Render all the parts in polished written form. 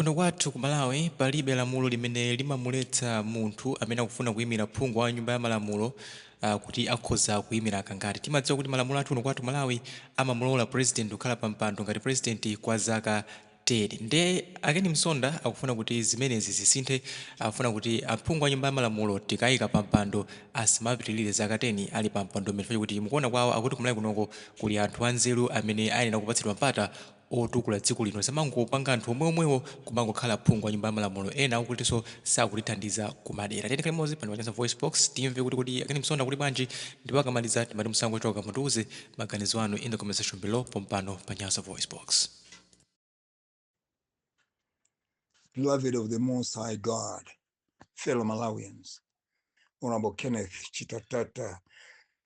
Kuno kwathu ku Malawi palibe lamulo limene limamuletsa munthu amene akufuna kuyimira phungu wa nyumba ya malamulo kuti akhoza kuyimira kangati. Timadziwa kuti malamulo athu kuno kwathu Malawi amamulola president kukhala pa mpando ngati president kwa zaka 10. Nde a Ken Msonda akufuna kuti zimenezi zisinthe, akufuna kuti aphungu a nyumba ya malamulo tikayika pa mpando asamapitilire zaka 10 ali pa mpando umene chifukwa kuti mukuona kwawo akuti ku Malawi kunoko kuli anthu anzeru amene ayenera kupatsidwa mpata otukula dziko lino samangopanga anthu omweomwewo kumangokhala phungu wa nyumba ya malamulo ena akutinso sakutithandiza kumadera. Tiyeni tikhale limodzi pano pa Nyasa VoiceBox timve kuti kodi a Ken Msonda akuti bwanji ndipo akamaliza timati musangochoka mutiuze maganizo anu in the comment section below pompano pa Nyasa VoiceBox. Beloved of the Most High God, fellow Malawians, Honorable Kenneth Chitatata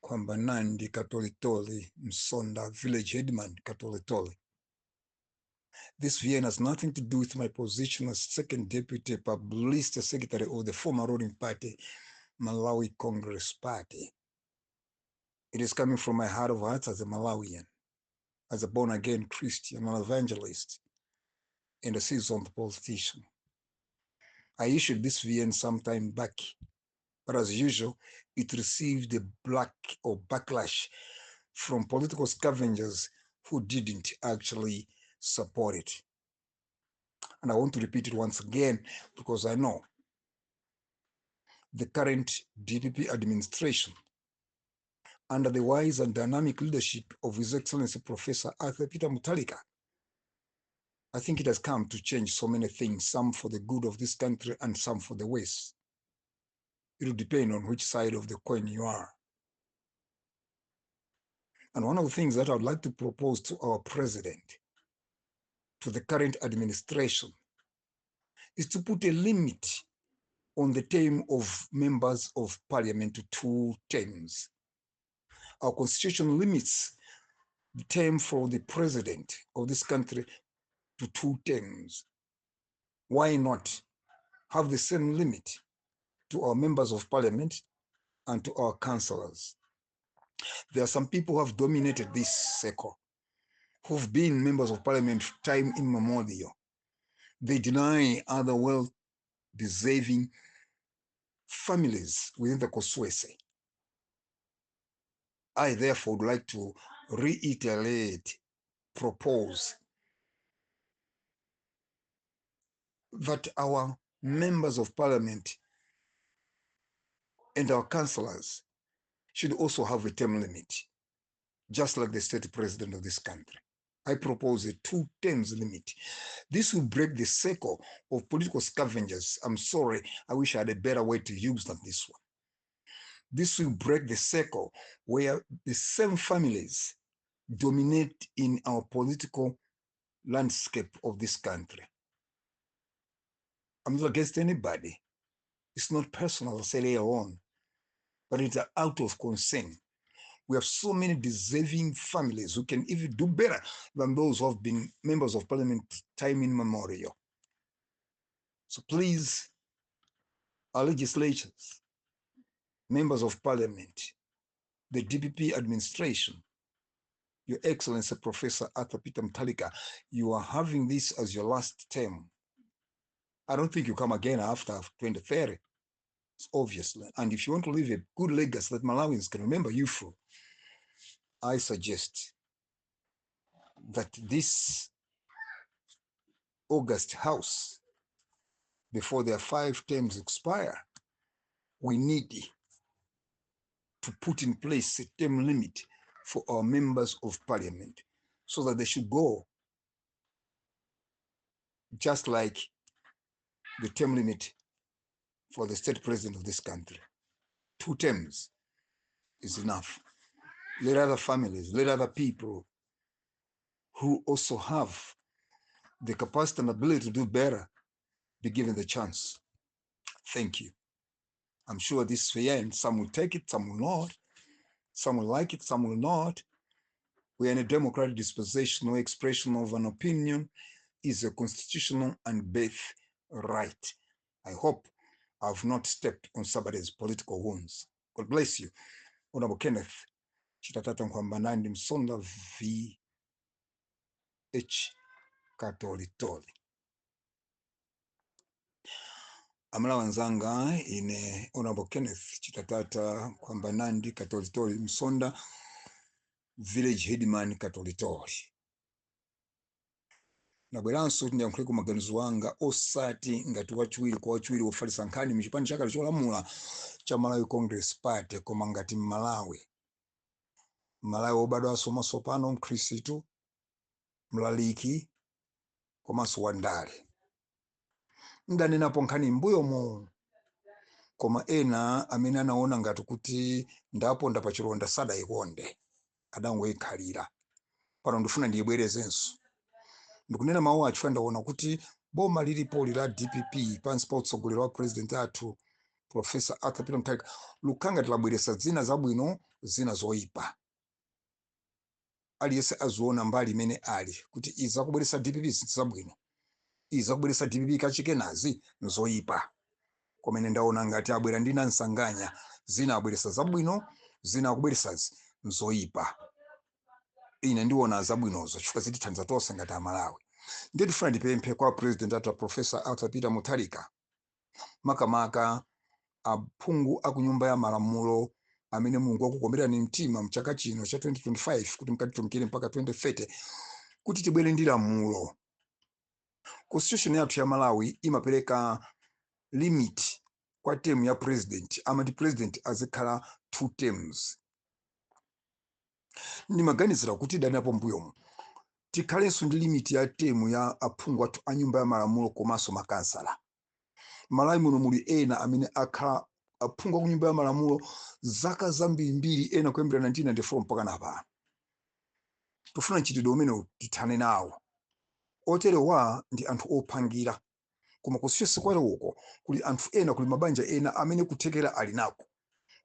Kwambanandi Katolitoli Msonda, Village Headman Katolitoli. This VN has nothing to do with my position as second deputy publicity secretary of the former ruling party, Malawi Congress Party. It is coming from my heart of hearts as a Malawian, as a born again Christian, an evangelist, and a seasoned politician. I issued this VN some time back, but as usual, it received a black or backlash from political scavengers who didn't actually support it. And I want to repeat it once again because I know the current DPP administration, under the wise and dynamic leadership of His Excellency Professor Arthur Peter Mutharika, I think it has come to change so many things, some for the good of this country and some for the worse. It will depend on which side of the coin you are. And one of the things that I would like to propose to our president, to the current administration, is to put a limit on the term of members of parliament to 2 terms. Our constitution limits the term for the president of this country to 2 terms. Why not have the same limit to our members of parliament and to our councillors? There are some people who have dominated this circle, who've been members of parliament time immemorial. They deny other well-deserving families within the constituency. I therefore would like to reiterate, propose that our members of parliament and our councillors should also have a term limit, just like the state president of this country. I propose a 2 terms limit. This will break the cycle of political scavengers. I'm sorry, I wish I had a better way to use than this one. This will break the cycle where the same families dominate in our political landscape of this country. I'm not against anybody. It's not personal, I say later on, but it's out of concern. We have so many deserving families who can even do better than those who have been members of parliament time immemorial. So please, our legislatures, members of parliament, the DPP administration, Your Excellency Professor Arthur Peter Mutharika, you are having this as your last term. I don't think you come again after 2030, obviously. And if you want to leave a good legacy that Malawians can remember you for, I suggest that this August House, before their 5 terms expire, we need to put in place a term limit for our members of parliament so that they should go just like the term limit for the state president of this country. 2 terms is enough. Let other families, let other people who also have the capacity and ability to do better be given the chance. Thank you. I'm sure this year, and some will take it, some will not. Some will like it, some will not. We are in a democratic dispensation. No expression of an opinion is a constitutional and birth right. I hope I've not stepped on somebody's political wounds. God bless you. Honorable Kenneth Chitatata Nkwambanandi Msonda VH Katolitoli. Amalawi anzanga, ine Honorable Kenneth Chitatata Kwamba Nandi Katolitori Msonda, village headman Katolitori, nabweranso kuti ndiyankhule ku maganizo anga, osati ngati wachiwiri kwa wachiwiri wofalitsa nkhani muchipani chakale cholamula cha Malawi Congress Party, koma ngati Mmalawi, Mmalawi wobadwanso mwatsopano, Mkhristu, mlaliki komanso wandale. Ndanenapo nkhani m'mbuyomo, koma ena amene anaona ngati kuti ndaponda pa chilonda sadayikonde, adangoyikhalira. Pano ndifuna ndiyibwerezenso. Ndikunena mawu acho, ndaona kuti boma lilipoli la DPP pansi pa utsogoleri wa president athu Professor Arthur Peter Mutharika lukhala ngati labweretsa zina zabwino, zina zoyipa. Aliyense aziona mbali imene ali kuti izi zakubweretsa DPP zabwino, izi zakubweretsa DPP kachikenazi nzoyipa. Koma ine ndaona ngati abwera ndi nansanganya, zina abweretsa zabwino, zina akubweretsazi nzoyipa. Ine ndiona zabwinozo chifukwa zitithandiza tonse ngati Amalawi. Ndiye tifuna ndipemphe kwa president athu Professor Arthur Peter Mutharika, makamaka aphungu aku Nyumba ya Malamulo amene Mulungu wakukomerani mtima mchaka chino cha 2025 kuti mukatitumikire mpaka 2030, kuti tibwere ndi lamulo. Constitution yathu ya Malawi imapereka limit kwa term ya president, amati president azikhala two terms. Ndimaganizira kuti danapo mbuyomu tikhalenso ndi limit ya term ya aphungu athu a Nyumba ya Malamulo komanso makansala. Malawi muno muli ena amene akhala aphungu aku Nyumba ya Malamulo zaka zambirimbiri, ena kuyambira 1994 mpaka napano. Tifuna mchitidwe umene tithane nawo. Oterewa ndi anthu ophangira, koma kusiyesi kwawo uko kuli anthu ena, kuli mabanja ena amene kuthekera ali nako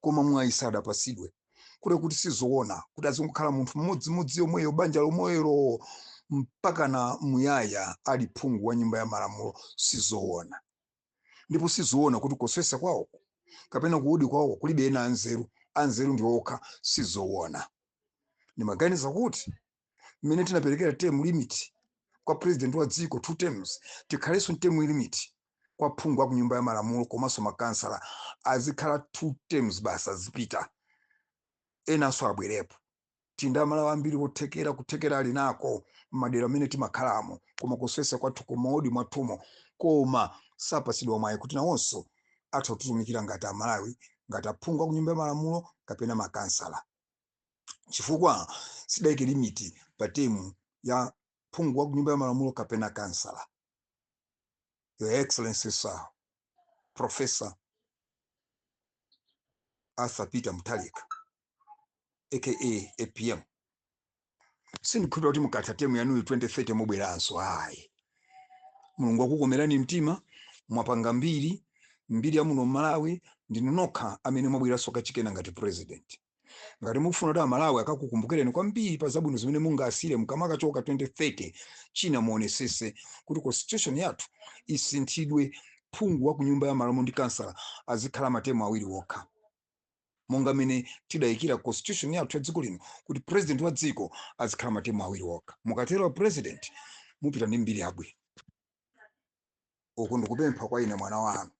koma mwayi sadapasidwe. Kuti sizoona kuti azingokhala munthu mmodzimodzi yomweyo, banja lomwelo, mpaka na muyaya ali phungu wa Nyumba ya Malamulo. Sizoona. Ndipo sizoona kuti kusesa kwawoko kapena kuudi kwawoko kulibe ena anzeru, anzeru ndi okha. Sizoona. Ndimaganiza kuti mmene tinaperekera term limit kwa president wa dziko, two terms, tikhalenso term limit kwa phungu aku Nyumba ya Malamulo komanso makansala, azikhala two terms basi, azipita, enanso abwerepo. Tinda Amalawi ambiri othekera, kuthekera ali nako m'madera amene timakhalamo, koma kusesa kwathu, kumaodi mwathumo, koma sapasidwa mwayi kuti nawonso atha kutitumikira ngati Amalawi, ngati aphungu aku Nyumba ya Malamulo kapena makansala, chifukwa sidayike limit pa term ya phungu wa ku Nyumba ya Malamulo kapena kansala. Your Excellency Sir Professor Arthur Peter Mutharika, aka APM, sindikhulupirira kuti mukatha term yanuyi 2030 mubweranso, ayi. Mulungu akukomerani mtima, mwapanga mbiri, mbiri ya muno Malawi, ndinu nokha amene mwabweranso kachikena ngati president. Ngati mukufuna kuti Amalawi akakukumbukireni kwambiri pa zabwino zimene mungasire mukamakachoka 2030, china muonesese kuti constitution yathu isinthidwe, phungu wa ku Nyumba ya Malamulo ndi kansala azikhala ma term awiri wokha, monga mene tidayikira constitution yathu ya dziko lino kuti president wa dziko azikhala ma term awiri wokha. Mukatero president, mupita ndi mbiri yabwino. Uku ndikupempha kwa ine mwana wanu.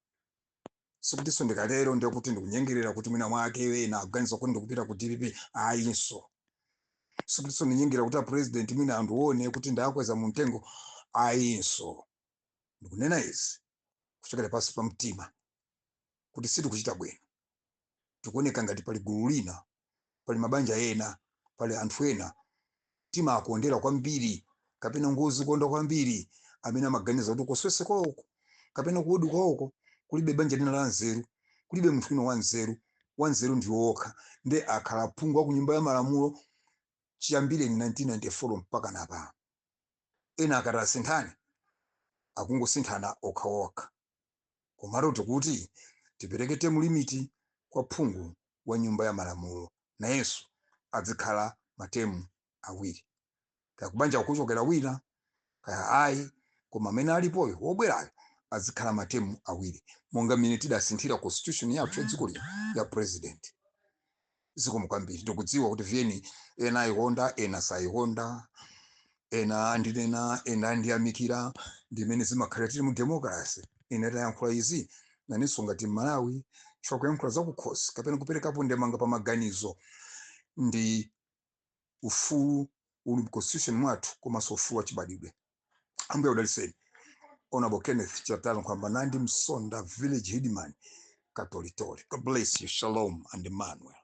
Sikutinso ndikatero ndikuti ndikunyengerera kuti mwina mwake ena akuganiza kuti ndikupita ku DPP, ayinso. Sikutinso ndinyengera kuti a president mwina andione kuti ndakweza mu mtengo, ayinso. Ndikunena izi kuchokera pansi pa mtima kuti sitikuchita bwino. Tikuoneka ngati pali gulu lina, pali mabanja ena, pali anthu ena timakondera kwambiri kapena ngozikonda kwambiri, amene amaganiza kuti kuswese kwawoko kapena kuudi kwawoko kulibe banja lina la nzeru, kulibe munthu wina wanzeru, wanzeru ndi wokha, nde akhala phungu wa ku Nyumba ya Malamulo chiyambire 1994 mpaka napano. Ena akati asinthane, akungosinthana okhaokha. Komatu tikuti tipereke term limit kwa phungu wa Nyumba ya Malamulo, nayenso azikhala ma term awiri. Kaya kubanja kuchokera wina kaya ayi, koma amene alipoyo wobwerayo azikhala ma term awiri, monga mmene tidasinthira constitution yathu ya dziko lino ya president. Zikomo kwambiri. Ndikudziwa kuti VN ena ayikonda, ena sayikonda, ena andinena, ena andiyamikira. Ndimene zimakhalira, tili mu democracy. Ine tayankhula izi. Nanenso ngati Malawi, chifukwa kuyankhula zakukhosi kapena kuperekapo ndemanga pa maganizo ndi ufulu uli mu constitution mwathu komanso ufulu wachibadwidwe. Ambuye akudalitseni. Honorable Kenneth Chatala Nkwamba Nandi Msonda, village headman, Katolitoli. God bless you. Shalom and Emmanuel.